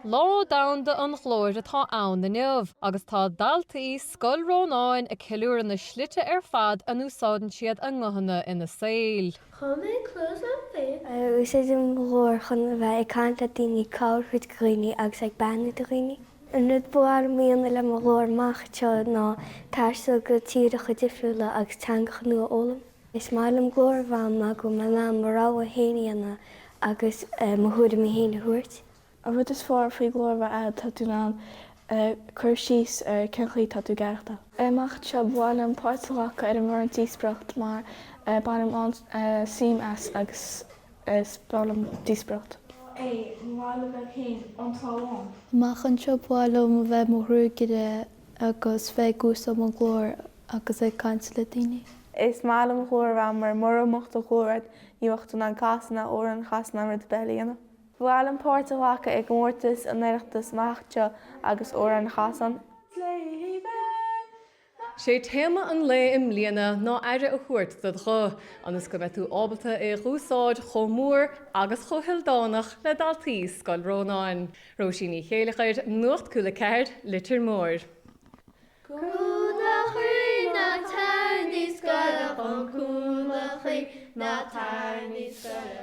Lá Domhanda an Ghlóir atá ann inniu agus tá daltaí Scoil Rónáin ag ceiliúradh na slite ar fad a n-úsáideann siad a nguthanna ina saol. Chuir mé cluas orm féin. Úsáidim mo ghlór chun a bheith ag caint le daoine, ag cabhair do dhaoine agus ag beannú do dhaoine. An rud ba mhaith liom a dhéanamh le mo ghlór amach anseo ná taisteal go tíortha difriúla agus teangacha nua a fhoghlaim. Is maith liom glór a bheith a'm mar go bhfuil mé in ann mo rogha féin a dhéanamh agus mo thuairimí féin a thabhairt. An rud is fearr faoi ghlór a bheith a'd tá tú in ann cur síos ar cén chaoi tá tú ag aireachtáil. Amach anseo ba mhaith liom páirt a ghlacadh ar an bhfoireann díospóireacht mar bainim an-suim as agus is breá liom díospóireacht. É, ba mhaith liom bheith féin an tráth amháin. Amach anseo ba mhaith liom a bheith mo ghruagaire agus bheith ag úsáid mo ghlór agus ag caint le daoine. Is maith liom glór a bheith a'm mar mura mbeadh do ghlór a'd ní bheadh tú in ann casadh ná amhrán a chasadh ná rud ar bith eile a dhéanamh. Ba mhaith liom páirt a ghlacadh i gcomórtas an Oireachtais amach anseo agus amhrán a chasadh ann. Sé téama an lae i mbliana ná aire a thabhairt dod ghuth, ionas go mbeidh tú ábalta é dh'úsáid chomh mór agus chomh hildánach le daltaí Scoil Rónáin. Róisín Ní Chéilleachair, Nuacht Cúla 4, Leitir Móir. Cúl do chroí ná tar níos gaire dhom cúl do chroí ná tar níos gaire.